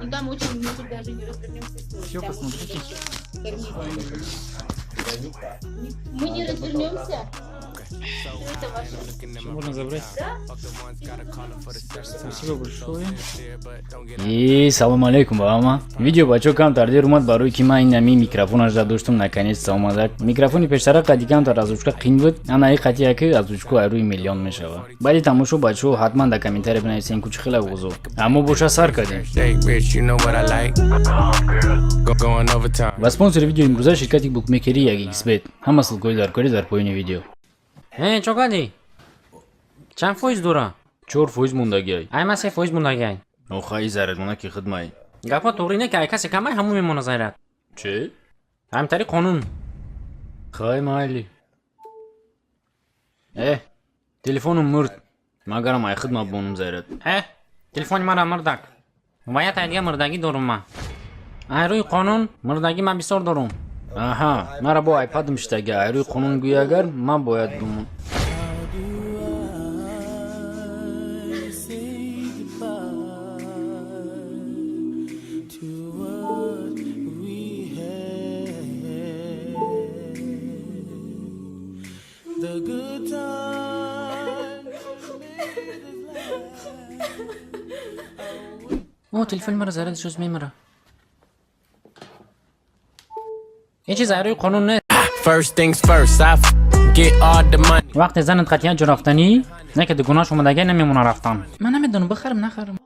Ну там очень, мы тут даже не развернемся. Всё, Там посмотрите. очень большой. Мы не развернемся. Всё это ваше. Всё можно забрать. Спасибо большое. И салом алейкум ба ҳама. Видео, бачо, камтар дер омад, барои ки ман инами микрофонаш доштум, наконец омадак. Микрофони пештара қади камтар озвучка қин буд, ана и қати яки озвучку айрӯи миллион мешава. Баъди тамошо, бачо, ҳатман дар комментария бинависен, ку чӣ хела ғузо. Аммо боша, сар кардем. Stay rich, you know what I like. Going overtime. Ва спонсори видеои имрӯза ширкати букмекерии 1xBet. Ҳама ссылкаҳои даркорӣ дар поёни видео. Э, чо кардӣ? Чанд фоиз дора? 4% мондагиай. Ай, ман 3% мондагиай. Охай, зарадмона ки хидмай. Гапҳо туғрӣ не, ки ай касе камай, ҳамун мемона заряд. Чӣ? Ҳамтари қонун. Хай, майли. Э, телефонум мурд. Магарам ай хидма бонум заряд. Э, телефони мара мурдак. Ва я тай дига мурдагӣ дорум ман. Ай рӯи қонун мурдагӣ ман бисёр дорум. Аҳа, мара бо айпадам шитага, ай рӯи қонун гӯя, агар ман бояд бумон. To what we had. The good times. О, телефони мара заряд шуд, мемира. Ҳеҷ чиз ай рӯи қонун нест. First things first, I get all the money. Вақте занат қатъиян ҷо рафтанӣ, не ки дугонааш омадагиай, намемона рафтан. Ман намедонам, бихарам, нахарам.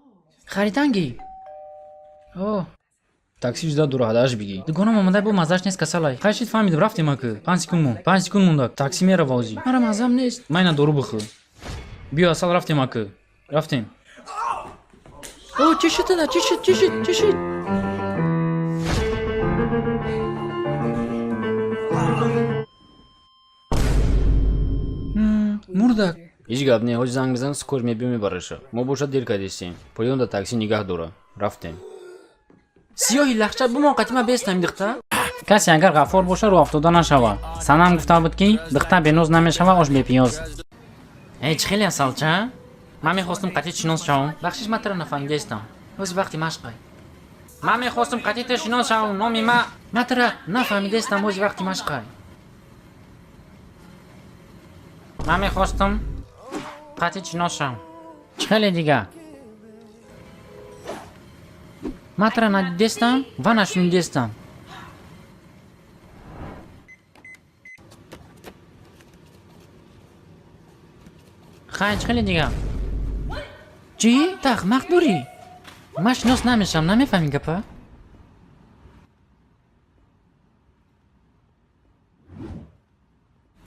Хариданги. О, Такси жуда дураҳадаш бигӣ. Дугонам омада, бо маззаш нест, касалай. Хай, шид, фаҳмидам, рафтем аку. 5 секунд мон. 5 секунд монда. Такси мерава озӣ. Мара маззам нест. Майна дору бихӯр. Биё, асал, рафтем аку. Рафтем. О, чӣ шуд тада? Чӣ шуд? Чӣ шуд? Чӣ шуд? Мурдак. Ҳеҷ гап не, ҳоҷ занг мезанам, скор мебиё, мебараша. Мо бошад дер кардистем. Поён да такси нигаҳ дора. Рафтем. Сиёҳи лахча бумон, қатима бестам, дихта. Касе агар ғаффор боша, рӯ афтода нашава. Санам гуфта буд, ки дихта беноз намешава, ош бепиёз. Э, чӣ хеле асалча? Ман мехостум қатӣ шинос шавам. Бахшиш, ман туро нафаҳмидаистам. Ҳози вақти машқай. Ман мехостум қатӣ ту шинос шавам, номи ма. Ман туро нафаҳмидаистам, ҳози вақти машқай. Ман мехостум қатӣ шинос шавам. Чӣ хеле дига? Ман туро надидестам ва нашунидестам. Хай, чӣ хеле дига? Чӣ? Ту ахмақ дорӣ? Ман шинос намешавам, намефаҳмӣ гапа?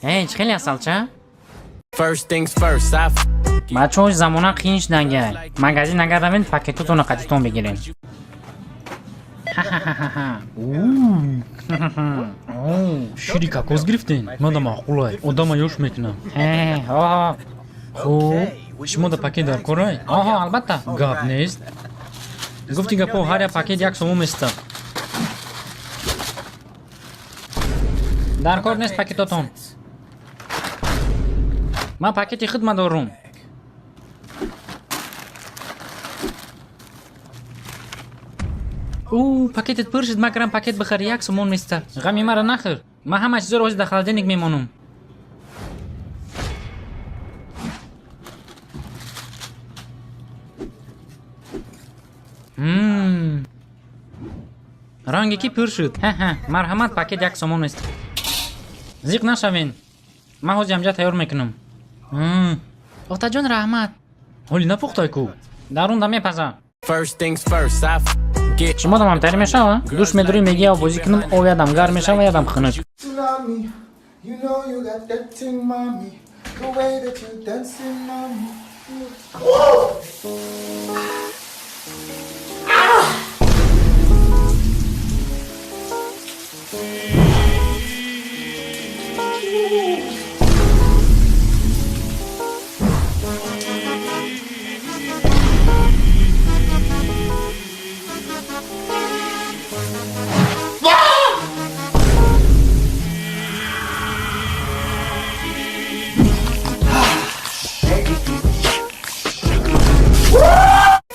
Э, чӣ хеле асалча? First things first, I Бачаҳо, замона қиин шудангай. Магазин агар равед, пакетотонро қатитон бигиред. Ха-ха-ха-ха. Шири кокос гирифтен? Мада маъқулай. Одама ёш мекунам. Э, оҳо. Хуб, шумо да пакет дар корай? Оҳо, албатта. Гап нест. Гуфти гапо, ҳар як пакет 1 сомон места. Дар кор нест пакетотон. Ман пакети хидма дорум. Ӯ, пакетет пур шуд, магарам пакет бихари, 1 сомон места. Ғами маро нахӯр. Ман ҳама чизоро ҳозир дар холодильник мемонам. Мм. Ранге ки пур шуд. Ҳа-ҳа, марҳамат, пакет 1 сомон аст. Зиқ нашавен. Ман ҳозир ҳамҷа тайёр мекунам. Мм. Отаҷон, раҳмат. Ҳоли напухтай ку? Дарунда мепаза. First things first, I get Шумо дамам тари мешава? Душ медорӣ, мегӣ ав бозӣ кунам, ов ядам гарм мешава, ядам хунук. Tsunami, you know you got that thing, mommy. The way that you dancing, mommy.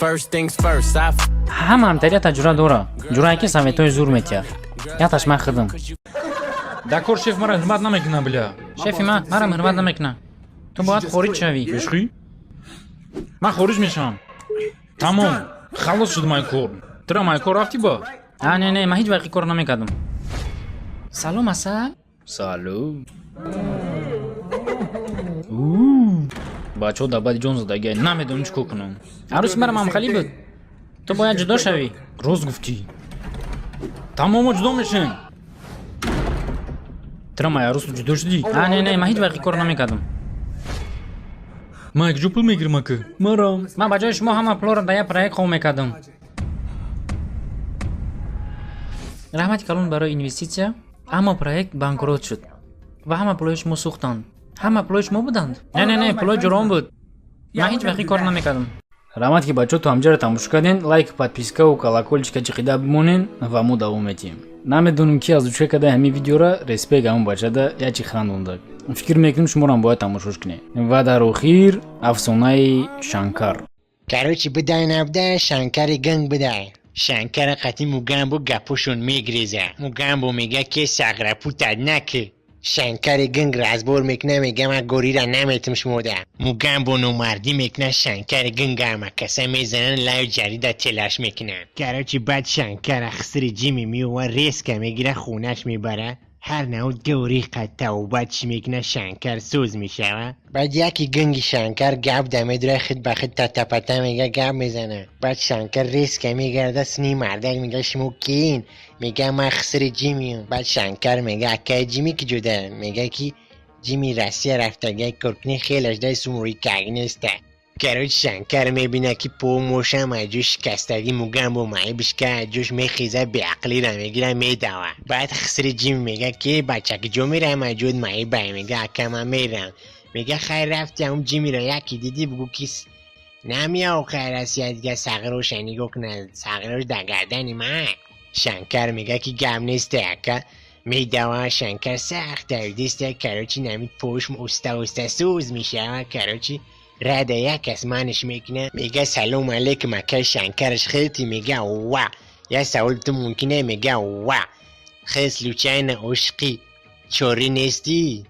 First things first, I Ҳама ҳамтария таҷура дора, ҷурае ки советҳои зур метиҳад. Яташ ман худам. Дар кор шеф мара ҳурмат намекунад, бля. Шефи ман марам ҳурмат намекунад. Ту бояд хориҷ шавӣ. Бешхӣ, ман хориҷ мешавам, тамом, халос шуд май кор. Тура май кор рафтӣ ба? А, не, не, ман ҳеҷ вақт кор намекардам. Салом, Асал. Салом. Бачаҳо дар баъди ҷон задагиай, намедонам чӣ кор кунам. Арӯси марам ҳамхалӣ буд. Ту бояд ҷудо шавӣ. Рост гуфтӣ, тамом, мо ҷудо мешем. Тура май арӯсу ҷудо шудӣ? А, не, не, ман ҳеҷ вақт кор намекардам. Ман якҷо пул мегирам, ака, марам. Ман ба ҷои шумо ҳама пулоро дар як проект хом мекардам. Раҳмати калон барои инвеститсия, аммо проект банкрот шуд ва ҳама пулои шумо сӯхтанд. Ҳама пулои шумо буданд? Не, не, не, пулои ҷурон буд. Ман ҳеҷ вақт кор намекардам. Раҳмат, ки бачаҳо то ҳамҷаро тамошо карден. Лайк, подпискаву колокольчика чиқида бимонен ва мо давом метиҳем. Намедонем, ки озвучка карда ҳамин видеора. Респект ҳамон бачада, ячи хандонда. Фикр мекунем, шуморам бояд тамошош кунед. Ва дар охир афсонаи Шанкар. Короче, бидай набуда, Шанкари ганг бидай. Шанкара қати Мугамбо гапошон мегреза. Мугамбо мега, ки сағрапутад наки. Шанкари ганг разбор мекуна, мега, ман горира наметим шумода. Мугамбо номардӣ мекуна, Шанкари ганг ама каса мезанан, лаю ҷарида телаш мекунан. Короче, баъд Шанкара хсири Ҷими меова, резка мегира, хонаш мебара. Ҳар навъ гаври қад тавба чӣ мекуна, Шанкар сӯз мешава. Баъд яки ганги Шанкар гап да медура, хид ба хид татапата мега, гап мезана. Баъд Шанкар резка мегарда сини мардак, мега, шумо киин? Мега, ман хсири Ҷимиам. Баъд Шанкар мега, акаи Ҷими ки ҷуда? Мега, ки Ҷими Россия рафтага, коркуни хелаш дай сумури как неста. Короче, Шанкар мебина, ки по мошам аҷош шикастагӣ, Мугамбо маибишка аҷош мехеза, беақлира мегира, медава. Баъд хсири Ҷими мега, ки бача, киҷо мерам, аҷод маибай? Мега, ака, ман мерам. Мега, хайр, рафти, ҳам Ҷимиро яки дидӣ, бугӯ, ки намеяв, хайр, Россия дига сағроша нигоҳ куна, сағрош дар гардани ман. Шанкар мега, ки гап несте, ака. Медава, Шанкар сахт давидиста. Короче, намид пош уста уста сӯз мешава. Короче, рада як кас манаш мекуна, мега, салом алейкум, акай Шанкараш хелти? Мега, ва я савол ту мумкине? Мега, ва хел случайно ошиқи чорӣ нестӣ?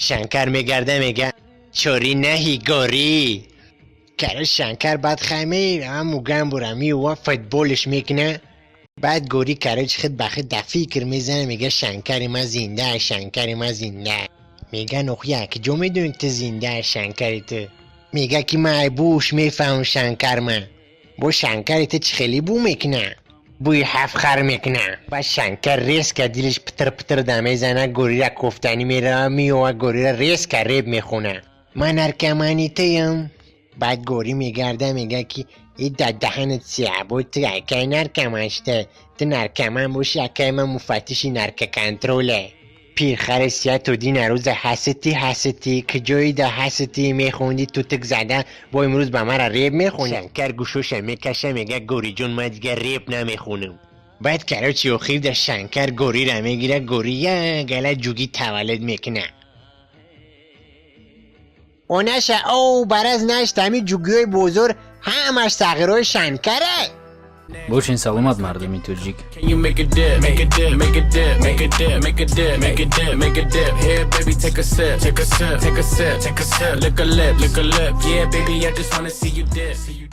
Шанкар мегарда, мега, чорӣ наҳи горӣ. Короче, Шанкар баъд хай мера, Мугамбура меова, футболш мекуна. Баъд горӣ, короче, хид ба хид да фикр мезана, мега, Шанкари ма зинда, Шанкари ма зинда. Мега, нохия, киҷо медонӣ ту зинда Шанкари ту? Мега, ки ман ай бӯш мефаҳмам Шанкар ма. Бо Шанкари ту чӣ хеле бӯ мекуна? Бӯи ҳафт хар мекуна. Баъд Шанкар резко дилиш птир птир да мезана, горира кофтанӣ мерава, меова, горира резко реп мехона, ман наркомани туям. Баъд горӣ мегарда, мега, ки и да даҳанат сиябо, ту акай наркоман шуда? Ту наркоман боши, акай ман муфаттиши наркоконтроле. Пирхари сия, ту дина рӯза ҳасити ҳасити киҷои да ҳасити мехонди, тутик зада, бо имрӯз ба мара реп мехонӣ. Шанкар гӯшоша мекаша, мега, гориҷон, ман дига реп намехонам. Баъд, короче, охир да Шанкар горира мегира, гори як гала ҷугӣ таваллуд мекуна. Онаша о бараз нашта, ҳами ҷугиҳои бозор ҳамаш сағирои Шанкаре. Бошен саломат, мардуми тоҷик. Can you make a dip, make a dip, make a dip, make a dip, make a dip, make a dip, make a dip. Here, baby, take a sip, take a sip, take a sip, take a sip. Lick a lip, lick a lip. Yeah, baby, I just wanna see you dip. See you